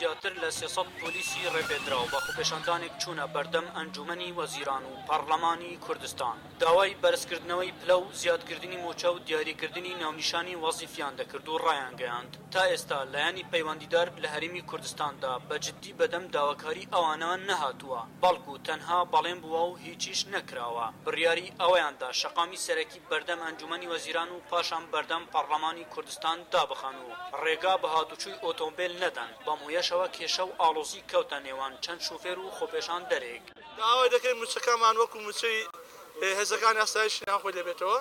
زیاتر لە 300 پۆلیسی ڕێپێدراو بە خۆپێشاندانێک چوونە بەردەم ئەنجوومەنی وەزیران و پەڕلەمانی کوردستان، داوای بەرزکردنەوەی پلە و زیادکردنی مووچە و دیاریکردنی ناونیشانی وەزیفیان دەکرد و ڕایانگەیاند، تا ئێستا لایەنی پەیوەندیدار لە هەرێمی کوردستاندا بە جدی بەدەم داواکاری ئەوانەوە نەهاتووە، بەڵکو تەنها بەڵێن بووە و هیچیش نەکراوە. بڕیاری ئەوەیان دا شەقامی سەرەکی بەردەم ئەنجومەنی وەزیران و پاشان بەردەم پەڕلەمانی کوردستان دابخەن و ڕێگا بە هاتوچوی ئۆتۆمبێل نەدەن، بەم هۆیەشەوە کێشە و ئاڵۆزی کەوتە نێوان چەند شوفێر و خۆپێشاندەرێک. داوا دەکەین مووچەکانمان وەکو مووچەی هێزەکانی ئاسایشی ناوخۆی لێبێتەوە،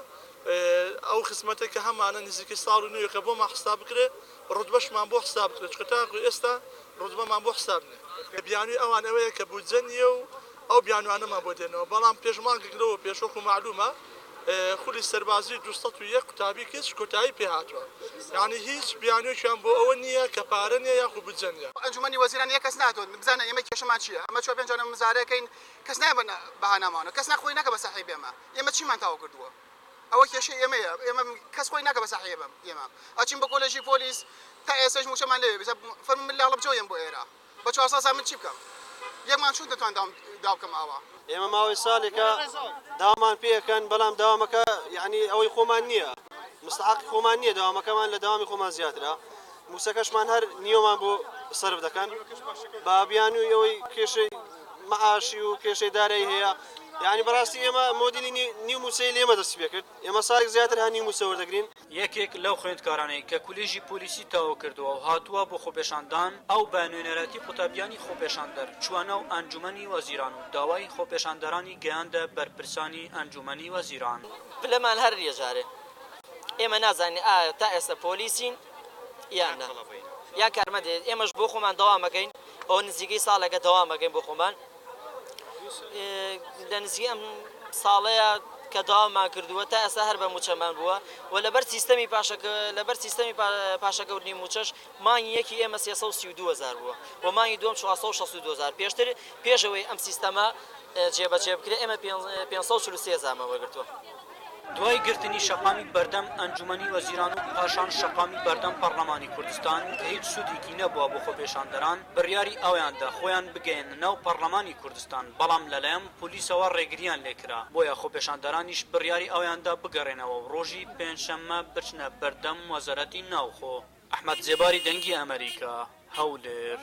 ئەو خزمەتەی کە هەمانە نزیکەی ساڵ و نیوێکە بۆمان حساب بکرێت، ڕوتبەشمان بۆ حساب بکرێت، چونکە تاکو ئێستا ڕوتبەمان بۆ حساب نییە. بیانووی ئەوان ئەوەیە کە بودجە نییە و ئەو بیانوانەمان بۆ دێنەوە، بەڵام پێش مانگێک لەوە پێش وەکو مەعلومە خولی سەربازی 201 قوتابی کچ کۆتایی پێهاتووە، یانی هیچ بیانووێکیان بۆ ئەوە نییە کە پارە نییە یاخو بودجە نییە. ئەنجومەنی وەزیران یەک کەس نەهاتووە بزانە ئێمە کێشەمان چییە، ئەمە چوار پێنج جارە مزارەکەین کەس نایە بە هانامانەوە، کەس نا خۆی ناکا بە سەحیب ئێمە، ئێمە چیمان تەواو کردووە؟ ئەوە کێشەی ئێمەیە، ئێمە کەس خۆی ناکا بە سەحیب ئێمە ئەچین بە کۆلێژی پۆلیس تا ئێستاش مووچەمان لەوێ بێ، فەرموو من لە هەڵەبجەوە یەم بۆ ئێرە. بە 400 هەزار من چی بکەم؟ یەک مانگ چۆن دەتوانم داوام داو بکەم ئاوا؟ ئێمە ماوەی ساڵێکە داوامان پێ ئەکەن بەڵام داوامەکە یەعنی ئەوەی خۆمان نییە مستحقی خۆمان نییە داوامەکەمان لە داوامی خۆمان زیاترە موسەکەشمان هەر نیوەمان بۆ سەرف دەکەن با بیانووی ئەوەی کێشەی مەعاشی و کێشەی دارایی هەیە یعنی بەڕاستی ئێمە مۆدیلی نیو موچەی لێمە دەستی پێکرد ئێمە ساڵێک زیاتر هەر نیو موچە وەردەگرین. یەکێک لەو خوێندکارانەی کە کولێژی پۆلیسی تەواو کردووە و هاتووە بۆ خۆپێشاندان، ئەو بە نوێنەرایەتی قوتابیانی خۆپێشاندەر چووە ناو ئەنجومەنی وەزیران و داوای خۆپێشاندەرانی گەیاندە بەرپرسانی ئەنجومەنی وەزیران. پلەمان هەر نیە جارێ ئێمە نازانین ئایا تا ئێستا پۆلیسین یان نا یان کارمەندین ئێمەش بۆ خۆمان دەوام ئەکەین ئەوە نزیکەی ساڵێکە دەوام ئەکەین بۆ خۆمان لە نزیکی ئەم ساڵەیە کە داوامان کردووە تا ئێستا هەر بە مووچەمان بووە و لەبەر سیستەمی پاشەکە لەبەر سیستەمی پاشەکەوتنی مووچەش مانگی یەکی ئێمە 332 هەزار بووە و مانگی دووەم 462 هەزار پێشتر پێشەوەی ئەم سیستەمە جێبەجێ بکرێت ئێمە 543 هەزارمان وەرگرتووە. دوای گرتنی شەقامی بەردەم ئەنجومەنی وەزیران و پاشان شەقامی بەردەم پەڕلەمانی کوردستان کە هیچ سودێکی نەبووە بۆ خۆپێشاندەران، بڕیاری ئەوەیان دا خۆیان بگەیەننە ناو پەڕلەمانی کوردستان، بەڵام لەلایەن پۆلیسەوە ڕێگرییان لێکرا، بۆیە خۆپێشاندەرانیش بڕیاری ئەوەیان دا بگەڕێنەوە و ڕۆژی پێنجشەممە بچنە بەردەم وەزارەتی ناوخۆ. ئەحمەد زێباری دەنگی ئەمەریکا، هەولێر.